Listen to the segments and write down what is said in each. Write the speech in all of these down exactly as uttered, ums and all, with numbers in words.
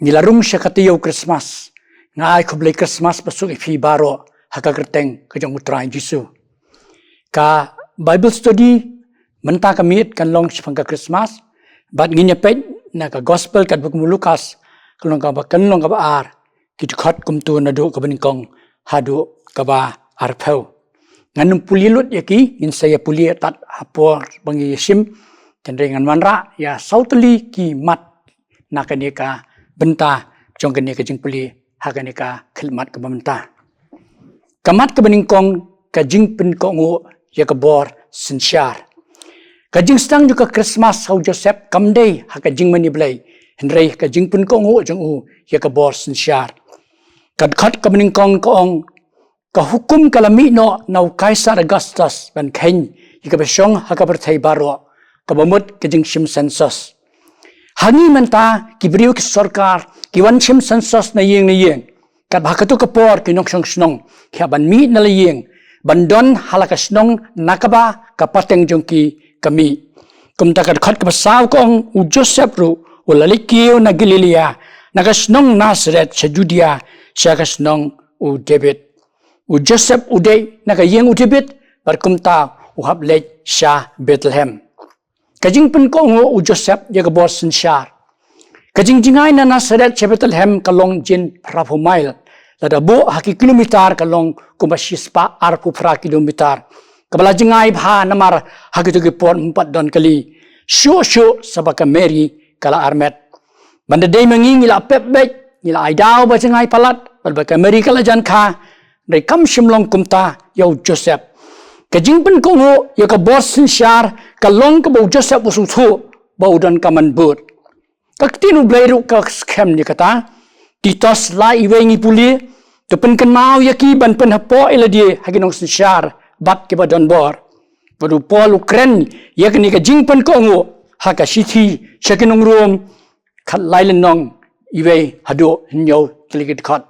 Ngi la rung sha ka taïew Christmas. Nga ai khublei Christmas basuk ïa phi baroh ha ka kyrteng ka jong U Trai Jisu. Ka Bible study mynta ka miet kan long shaphang ka Christmas. Bad ngin ïa peit na ka Gospel katba kum u Lukas, ka lynnong kaba, ka lynnong kaba ar, ki dkhot kumto naduh kaba nyngkong haduh kaba arphew. Ngan ym pule lut ïa ki, ngin sa ïa pule tad ha por ba ngi ïa shim. Hynrei ngan wanrah ïa saw tylli ki mat na kane ka bynta jong kane ka jingpule ha kane ka khlieh mat kaba mynta. Ka mat kaba nyngkong, ka jingpynkohnguh ïa ka bor synshar. Ka jingsdang jong ka Christmas ha u Joseph kam dei ha ka jingmane Blei, hynrei ka jingpynkohnguh jong u ïa ka bor synshar. Ka dkhot kaba nyngkong ka ong, ka hukum ka la mih noh na u Kaisar Augustus ban kheiñ ïa kaba shong ha ka pyrthei baroh, kaba mut ka jingshim sensus. Ha ngi mynta ki briew ki sorkar ki wan shim sensus na ïing na ïing. Katba ha kato ka por ki nongshong shnong ki hap ban mih na la ïing ban don ha la ka shnong na kaba ka pateng jong ki ka mih. Kumta ka dkhot kaba saw ka ong, u Joseph ruh u la leit kiew na Galilaia, na ka shnong Nazareth sha Judia, sha ka shnong u David. U Joseph u dei na ka ïing u David, bad kumta u hap leit sha Bethlehem. Ka jingpynkohnguh u Joseph ïa ka bor synshar. Ka jingjngai na Nazareth sha Bethlehem ka long jin phra phew mail. Lada buh ha ki kilometer ka long kumba shispah arphew phra kilometer. Kaba la jngai bha namar ha kito ki por ym pat don kali. Shuh shuh sa ba ka Mary ka la armet. Ban da dei ma ngi, ngi la pep beit, ngi la ai daw ba jngai palat, bad ba ka Mary ka la jan kha, hynrei kam shym long kumta ïa u Joseph. Ka jingpynkohnguh ïa ka bor synshar ka long kaba u Joseph u sngewthuh ba u donkam ban bud. Ka ktien U Blei ruh ka skhem ïa kata. Titus lai, wei ngi pule, to pynkynmaw ïa ki ban pynhapoh ïa lade ha ki nongsynshar bad kiba don bor. Bad u Paul u kren ïa kane ka jingpynkohnguh ha ka shithi sha ki nong Rom, khatlai lynnong, wei haduh hynñiew tylli ki dkhot.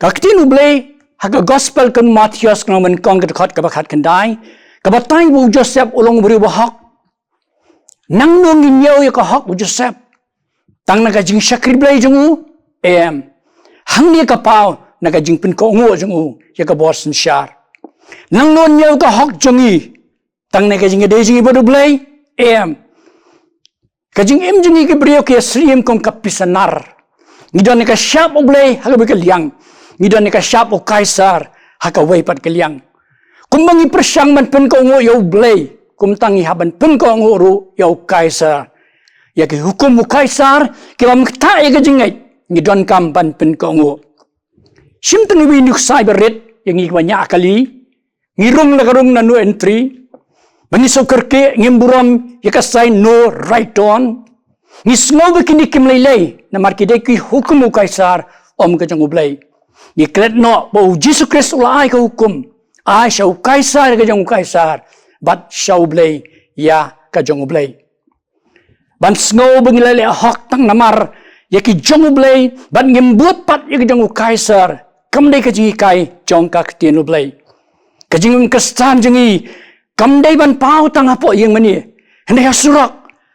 Ka ktien U Blei ha ka Gospel ka Mathaios, ka lynnong ba nyngkong, ka dkhot kaba khatkhyndai, ka batai ba u Joseph u long u briew ba hok. Nangno ngin ñiew ïa ka hok u Joseph? Tang na ka jingshakri Blei jong u? Em. Hangne ka paw, na ka jingpynkohnguh jong u ïa ka bor synshar. Nangno ñiew ka hok jong ngi? Tang na ka jingïadei jong ngi bad U Blei? Em. Ka jingim jong ngi ki briew ki ïasyriem kum ka pisa nar. Ngi don ïa ka shap U Blei ha kawei ka liang, ngi don ïa ka shap u Kaisar ha kawei pat ka liang. Kumba ngi pyrshang ban pynkohnguh ïa U Blei, kumta ngi hap ban pynkohnguh ruh ïa u Kaisar. Ïa ki hukum u Kaisar kiba ym ktah ïa ka jingngeit, ngi donkam ban pynkohnguh. Shim tang iwei i nuksa iba rit ïa ngi kiba ñiah kali. Ngi rung la ka rung na no entry. Ba ngi shu kyrkieh, ngim burom ïa ka sign no right turn. Ngi sngew ba kine kim lei lei namar ki dei ki hukum u Kaisar, ym ka jong U Blei. Ngi klet noh ba U Jisu Khrist u la ai ka hukum, ai sha u Kaisar ïa ka jong u Kaisar, bad sha U Blei ïa ka jong U Blei. Ban sngew ba ngi la leh hok tang namar ïa ki jong U Blei, bad ngim bud pat ïa ki jong u Kaisar, kam dei ka jinghikai jong ka ktien U Blei. Ka jingim Khristan jong ngi kam dei ban paw tang hapoh ïing mane, hynrei ha surok,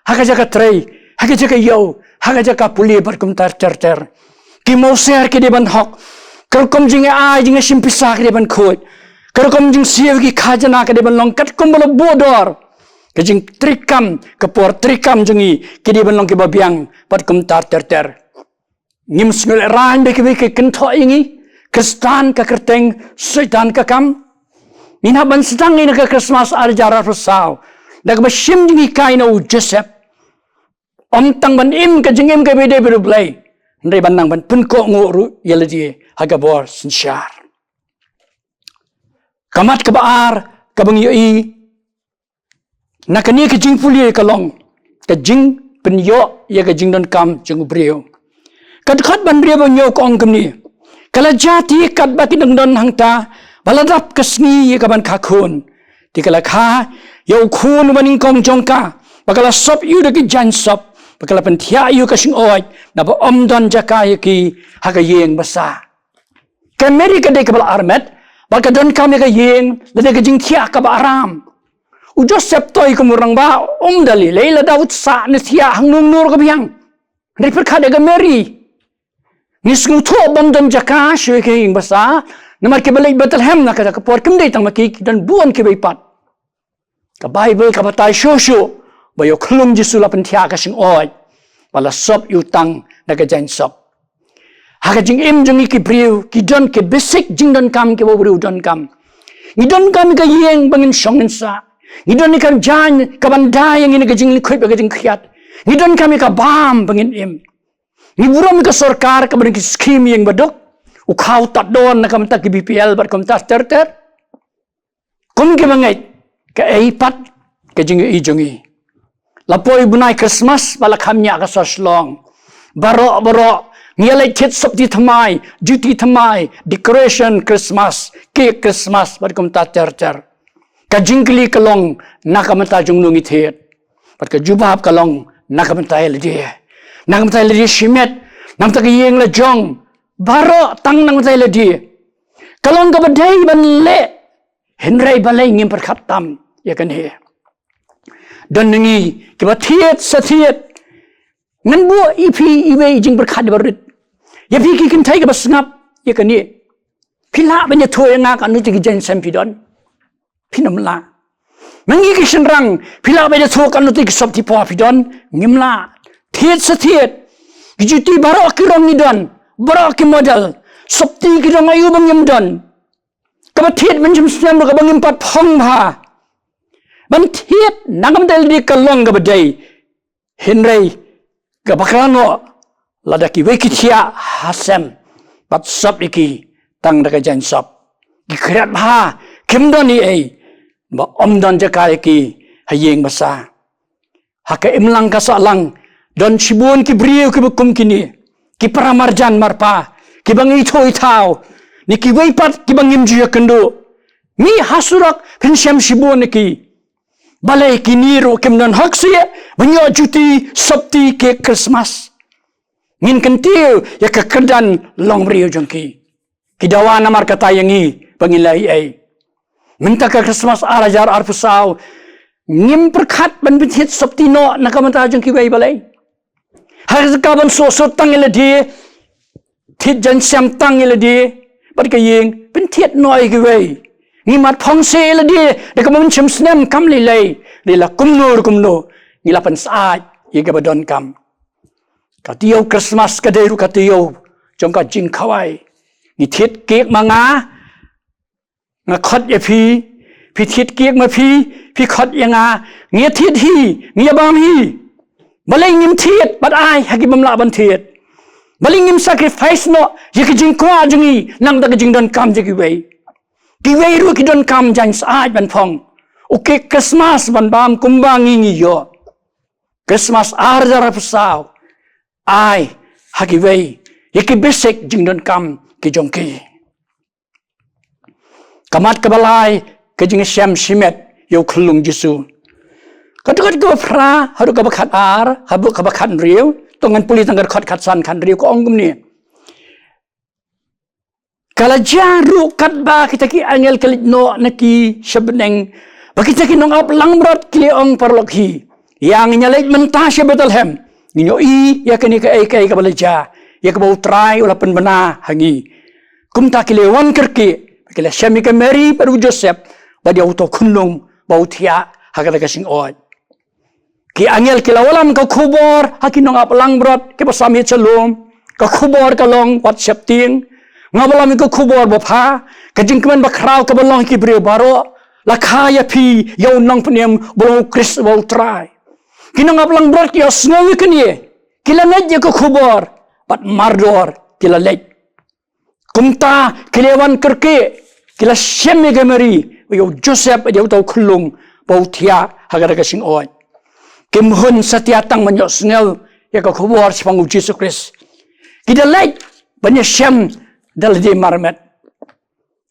ha ka jaka trei, ha ka jaka ïew, ha ka jaka pule bad kumta ter ter. Ki mawsiar ki dei ban hok. Ka rukom jingïa ai, jingïashim pisa ki dei ban khuid. Ka rukom jingsiew ki khajna ki dei ban long katkum ba la buh dor. Ka jingtreikam, ka por treikam jong ngi ki dei ban long kiba biang bad kumta ter ter. Ngim sngew lehraiñ ba kiwei ki kynthoh ïa ngi, Khristan ka kyrteng, Soitan ka kam. Ngin hap ban sdang ïa ka Christmas ar hajar arphew saw da kaba shim jinghikai na u Joseph. Ym tang ban im ka jingim kaba dei bad U Blei, hynrei ban nang ban pynkohnguh ruh ïa lade ha ka bor synshar. Ka mat kaba ar kaba ngi ïohi na kane ka jingpule ka long ka jingpynïoh ïa ka jingdonkam jong u briew. Ka dkhot ba hynriew bad hynñiew ka ong kumne: Ka la jia te katba ki dang don hangta, ba la dap ka sngi ïa ka ban kha khun. Te ka la kha ïa u khun uba nyngkong jong ka, ba ka la sop ïa u da ki jaiñsop, ba ka la pynthiah ïa u ka shngoid, naba ym don jaka ïa ki ha ka ïing basa. Ka Mary ka dei kaba la armet, bad ka donkam ïa ka ïing, lada ka jingthiah kaba aram. U Joseph toi kum u rangbah, um da lei lei lada u sah ne thiah hangno hangno ruh ka biang. Hynrei pyrkhat ïa ka Mary. Ngi sngewthuh bym don jaka shuh ïa ka ïing basa, namar kiba leit Bethlehem na kata ka por kim dei tang ma ki, ki don bun kiwei pat. Ka Baibl ka batai shuh shuh ba ïa u khyllung Jisu la pynthiah ka shngoid, ba la sop ïa u tang na ka jaiñsop. Ha ka jingim jong ngi ki briew, ki don ki basic jingdonkam kiba u briew u donkam. Ngi donkam ïa ka ïing ba ngin shong ngin sah. Ngi don ïa ka jaiñ kaban da ïa ngi na ka jingkhuid bad ka jingkhiat. Ngi donkam ïa ka bam ba ngin im. Ngi burom ïa ka sorkar kaba don ki skim ïing baduk, u khaw tad don na ka bynta ki B P L bad kumta ter ter. Kum kiba ngeit, kaei pat ka jingïohi jong ngi? La poi bnai Christmas bad la kham ñiah ka sor shlong. Baroh baroh ngi ïaleit thied sopti thymmai, juti thymmai, decoration Christmas, cake Christmas bad kumta ter ter. Ka jingkylli ka long, na ka bynta jong no ngi thied? Bad ka jubab ka long, na ka bynta ïa lade. Na ka bynta ïa lade shimet, na ka bynta ka ïing la jong. Baroh tang na ka bynta ïa lade. Ka long kaba dei ban leh. Hynrei balei ngim pyrkhat tam ïa kane? Don na ngi kiba thied sa thied. Ngan buh ïa phi iwei i jingpyrkhat ba rit. Ïa phi ki kynthei kiba sngap ïa kane. Phi lah ban ïathuh ïa nga katno te ki jaiñsem phi don? Phin ym lah. Ma ngi ki shynrang, phi lah ban ïathuh katno te ki sopti paw phi don? Ngim lah. Thied sa thied. Ki juti baroh ki rong ngi don, baroh ki model. Sopti ki rong aïu ba ngim don? Kaba thied mynshem snem ruh kaba ngim pat phong bha. Ban thied na ka bynta ïa lade ka long kaba dei. Hynrei kaba khlaiñ noh, lada kiwei ki thiah ha sem bad sop ïa ki tang da ka jaiñsop, ki khriat bha, kim don ei ei, ba ym don jaka ïa ki ha ïing basa. Ha ka imlang ka sahlang, don shibun ki briew kiba kum kine, ki para marjan marpa, kiba ngi ithuh ithaw, ne kiwei pat kiba ngim ju ïakynduh. Mih ha surok phin shem shibun ïa ki. Balei kine ruh kim don hok shuh ban ïoh juti, sopti, cake Christmas? Ngin kyntiew ïa ka kyrdan longbriew jong ki. Ki dawa namar kata ïa ngi ba ngin leh ei ei. Mynta ka Christmas ar hajar arphew saw, ngim pyrkhat ban pynthied sopti noh na ka bynta jong kiwei, balei? Ha ka jaka ban sngewsih tang ïa lade, thied jaiñsem tang ïa lade bad ka ïing, pynthied noh ïa kiwei. Ngi mat phong seh ïa lade da kaba mynshem snem kam lei lei, lei la kumno ruh kumno, ngi la pynsyaid ïa kaba donkam. Ka taïew Christmas ka dei ruh ka taïew jong ka jingkhawai. Ngi thied cake ma nga, nga khot ïa phi, phi thied cake ma phi, phi khot ïa nga, ngi thied hi, ngi bam hi. Balei ngim thied bad ai ha ki bym lah ban thied? Balei ngim sacrifice noh ïa ki jingkwah jong ngi na ka bynta ka jingdonkam jong kiwei? Kiwei ruh ki donkam jaiñ syaid ban phong. U cake Christmas ban bam kumba ngi ngi ïoh. Christmas ar hajar arphew saw, ai ha kiwei ïa ki basic jingdonkam ki jong ki. Ka mat kaba lai, ka jingshem shimet ïa u khyllung Jisu. Ka dkhot kaba phra haduh kaba khatar, haduh kaba khathynriew, to ngan pule tang ka dkhot khatsan khathynriew, ka ong kumne. Ka la jia ruh katba kita ki angel ki leit noh na ki sha bneng, ba kita ki nongap langbrot ki la ong paralok hi, ïa ngin ïaleit mynta sha Bethlehem, ngin ïohi ïa kane kaei kaei kaba la jia, ïa kaba U Trai u la pynbna ha ngi. Kumta ki la wan kyrkieh, ki la shem ïa ka Mary bad u Joseph, bad ïa uto u khunlung ba u thiah ha kata ka shngoid. Ki angel ki la wallam ka khubor ha ki nongap langbrot kiba sam ïa ka lum. Ka khubor ka long wat sheptieng. Nga wallam ïa ka khubor ba pha, ka jingkmen bakhraw kaba long ha ki briew baroh, la kha ïa phi ïa u nongpynim ba long u Khrist ba U Trai. Ki nongap langbrot ki ïohsngew ïa kane, ki la ngeit ïa ka khubor, bad mardor ki la leit. Kumta ki la wan kyrkieh, ki la shem ïa ka Mary, ïa u Joseph, ïa uto u khunlung ba u thiah ha kata ka shngoid. Kim hun satia tang ban ïohsngew ïa ka khubor shaphang u Jisu Khrist. Ki da leit ban ïashem da lade marmet.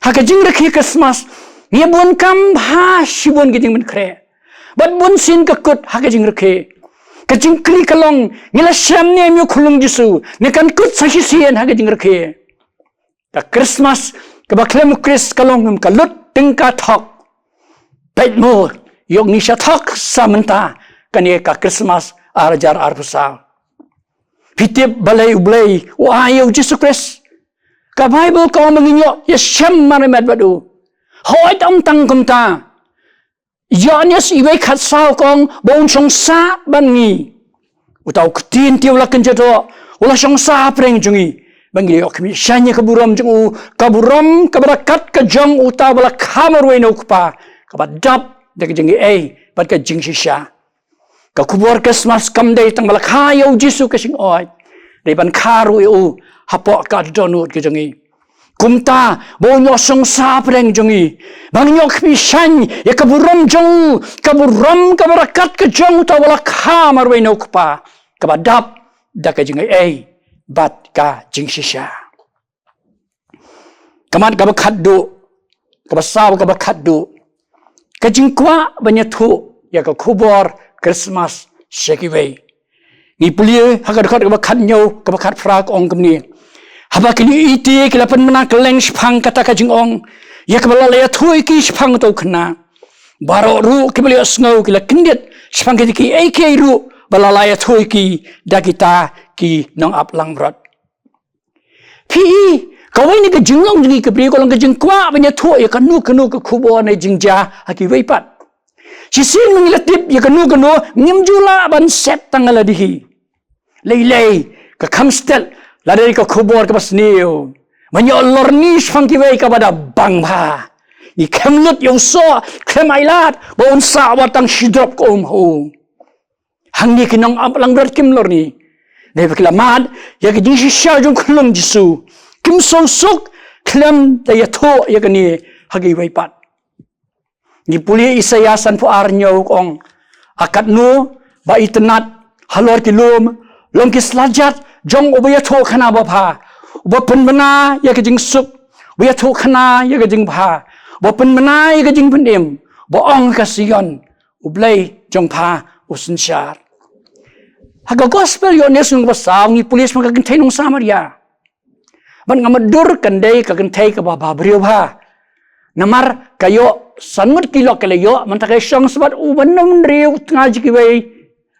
Ha ka jingrakhe Christmas, ngi bun kam bha shibun ka jingpynkhreh. Bad bun sien ka kut ha ka jingrakhe. Ka jingkylli ka long, ngi la shem ne em ïa u khyllung Jisu, ne kan kut sa shisien ha ka jingrakhe? Ka Christmas kaba khlem u Khrist ka long kum ka lut tyngka thok. Peit mo, ïoh ngi sha thok sa mynta, kane ka Christmas ar hajar arphew saw. Phi tip balei U Blei u ai ïa u Jisu Khrist? Ka Baibl ka ong ba ngin ïoh ïashem marmet bad u. Hooid, ym tang kumta. Ïoannis uwei khatsaw ka ong ba un shong sah bad ngi. Uta u ktien te u la kynja doh, u la shong sah hapdeng jong ngi. Ba ngin ïoh khmih shaiñ ïa ka burom jong u, ka burom ka barakat ka jong uta uba la kha marwei na u Kpa, kaba dap da ka jingaiei bad ka jingshisha. Ka khubor Christmas kam dei tang ba la kha ïa u Jisu ka jingoid, dei ban kha ruh ïa u hapoh ka dohnud ka jong ngi. Kumta ba un ïoh shong sah hapdeng jong ngi, ba ngin ïoh khmih shaiñ ïa ka burom jong u, ka burom ka barakat ka jong uta uba la kha marwei na u Kpa, kaba dap da ka jingaiei bad ka jingshisha. Ka mat kaba khatduh, kaba saw kaba khatduh, ka jingkwah ban ïathuh ïa ka khubor Christmas sha kiwei. Ngi pule ha ka dkhot kaba khathynñiew, kaba khatphra ka ong kumne: Haba kine ki ïeit ki la pynbna kylleng shaphang kata ka jingong ïa kaba la ïathuh ïa ki shaphang uta u khynnah, baroh ruh kiba la ïohsngew ki la kyndit shaphang kita kiei kiei ruh ba la ïathuh ïa ki da kita ki nongap langbrot. Phi i, kawei na ka jinglong jong ngi ki briew ka long ka jingkwah ban ïathuh ïa kano kano ka khubor ne jingjia ha kiwei pat. Shisien ma ngi la tip ïa kano kano, ngim ju lah ban set tang ha lade hi. Lei lei, ka kham stet lada dei ka khubor kaba sniew ban ïoh lorni shaphang kiwei kaba da bang bha. Ngi khlem lut ïa u soh, khlem ailad ba un sah wat tang shi drop ka um ha u. Hangne ki nongap langbrot kim lorni, ne ba ki la mad ïa ka jingshisha jong u khyllung Jisu. Kim sngewsuk khlem da ïathuh ïa kane ha kiwei pat. Ngi pule Isaïah sanphew ar hynñiew ka ong: A katno ba itynnad halor ki lum long ki slajat jong uba ïathuhkhana babha, uba pynbna ïa ka jingsuk, uba ïathuhkhana ïa ka jingbha, uba pynbna ïa ka jingpynim, uba ong ha ka Sion: U Blei jong pha u synshar. Ha ka Gospel Ïoannis lynnong ba saw ngi pule shaphang ka kynthei nong Samaria. Bad ngam dur kan dei ka kynthei kaba bhabriew bha. Namar ka ïoh san ngut ki lok ka la ïoh, mynta ka shong sah bad u ban ym briew tnga jong kiwei.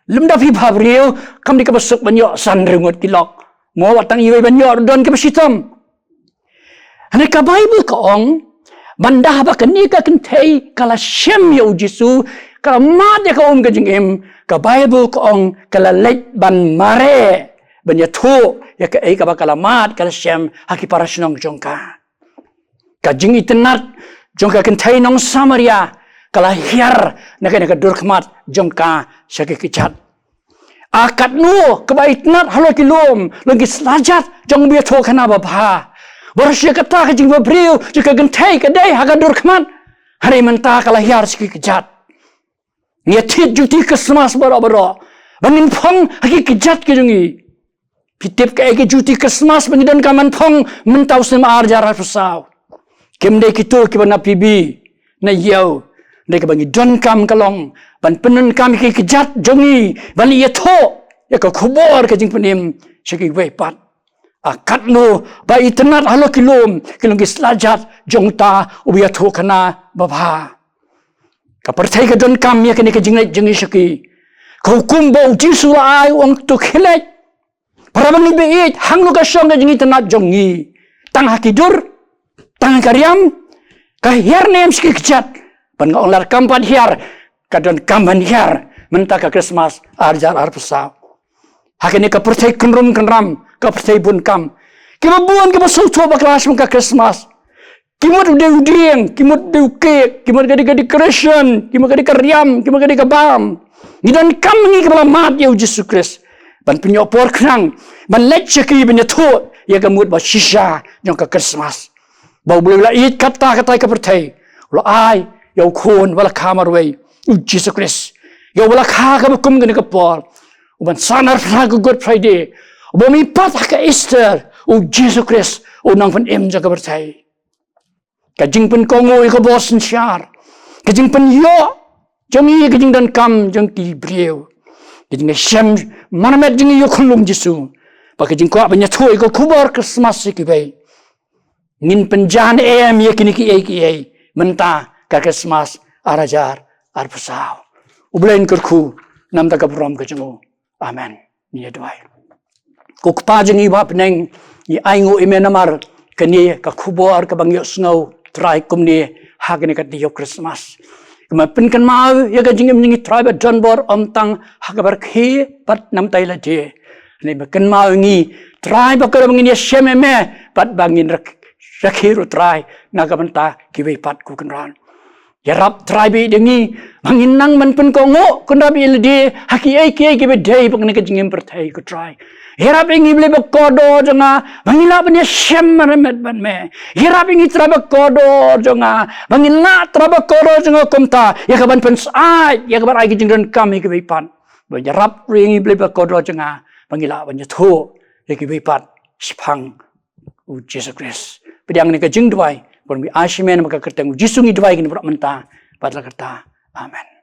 Lymda phi bhabriew, kam dei kaba suk ban ïoh san hynriew ngut ki lok. Mo wat tang iwei ban ïoh ruh don kaba shitom. Hynrei ka Baibl ka ong, ban da haba kane ka kynthei ka la shem ïa u Jisu, ka la mad ïa ka um ka jingim, ka Baibl ka ong ka la leit ban mareh ban ïathuh ïa kaei kaba ka la mad ka la shem ha ki para shnong jong ka. Ka jingitynnad jong ka kynthei nong Samaria ka la hiar na ka, na ka dur khmat jong ka sha ki kjat. A katno kaba itynnad halor ki lum long ki slajat jong uba ïathuhkhana babha. Baroh shi katta ka jingbhabriew jong ka kynthei ka dei ha ka dur khmat, hynrei mynta ka la hiar sha ki kjat. Ngi ïa thied juti Christmas baroh baroh ba ngin phong ha ki kjat ki jong ngi. Phi tip kaei ka juti Christmas ba ngi donkam ban phong mynta u snem ar hajar arphew saw? Kim dei kito kiba na P B na ïew. Dei kaba ngi donkam ka long ban pyndonkam ïa ki kjat jong ngi ban ïathuh ïa ka khubor ka jingpynim sha kiwei pat. A katno ba itynnad halor ki lum ki long ki slajat jong uta uba ïathuhkhana babha. Ka pyrthei ka donkam ïa kane ka jingleit jong ngi sha ki. Ka hukum ba u Jisu u la ai u ong to khie leit. Para bangeit ba ïeit, hangno ka shong ka jingitynnad jong ngi? Tang ha ki dur, tang ha ka riam, ka hiar ne em sha ki kjat? Ban nga ong lada kam pat hiar, ka donkam ban hiar mynta ka Christmas ar hajar arphew saw. Ha kane ka pyrthei kynrum kynram, ka pyrthei bun kam, kiba bun kiba sngewthuh bakla shaphang ka Christmas. Ki mut u dei u dieng, ki mut u dei u cake, ki mut ka dei ka decoration, ki mut ka dei ka riam, ki mut ka dei ka bam. Ngi donkam ngi kiba la mad ïa u Jisu Khrist ban pynïoh por khnang ban leit sha ki ban ïathuh ïa ka mut ba shisha jong ka Christmas. Ba U Blei u la ïeit katta katta ïa ka pyrthei, u la ai ïa u Khun uba la kha marwei, u Jisu Khrist, ïa uba la kha kaba kum kane ka por, u ban sahnarphna ha ka Good Friday, uba mihpat ha ka Easter, u Jisu Khrist, u nongpynim jong ka pyrthei. Ka jingpynkohnguh ïa ka bor synshar, ka jingpynïoh jong ngi, ka jingdonkam jong ki briew, ka jingïashem marmet jong ngi ïa u khyllung Jisu, bad ka jingkwah ban ïathuh ïa ka khubor Christmas sha kiwei. Ngin pynjan em ïa kine kiei kiei mynta ka Christmas ar hajar arphew saw. U Blei un kyrkhu na ka bynta ka burom ka jong u. Amen. Ngin ïa duwai. Ko Kpa jong ngi ba ha bneng, ngi ainguh ïa me namar kane ka khubor kaba ngi ïohsngew Trai kumne ha kane ka taïew Christmas. Kaba pynkynmaw ïa ka jingim jong ngi Trai ba don bor ym tang ha kaba rkhie bad namar ïa lade. Hynrei ba kynmaw ïa ngi Trai ba kordor ba ngin ïashem ïa me bad ba ngin rkhie ruh Trai na ka bynta kiwei pat ko Kynrad. Ïarap Trai bad ïa ngi ba ngin nang ban pynkohnguh kynrad bad ïa lade ha kiei kiei kiba dei bad kane ka jingim pyrthei ko Trai. Ïarap ïa ngi Blei ba kordor jong nga ba ngin lah ban ïashem marmet bad me. Ïarap ïa ngi Trai ba kordor jong nga ba ngin lah Trai ba kordor jong nga kumta ïa ka ban pynsyaid ïa ka ban ai ka jingdonkam ïa kiwei pat. Ba ïarap ruh ïa ngi Blei ba kordor jong nga ba ngin lah ban ïathuh ïa kiwei pat shaphang u Jisu Khrist. Pdiang ne ka jingduwai ban wi ai shimen ba ka kyrteng u Jisu ngi duwai kine baroh mynta bad la kata. Amen.